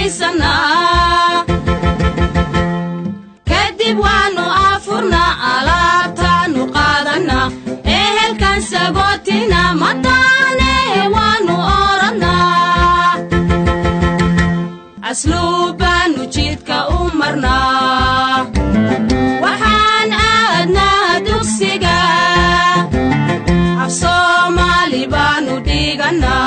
sheekaysanaa, kadib waannu afurnaa, alaabtaannu qaadanaa, ehelkan sagootina, mataanee waannu oranaa, asluubbaannu jidka u marnaa. Waxaan aadnaa dugsiga, af Soomaali baannu dhigannaa.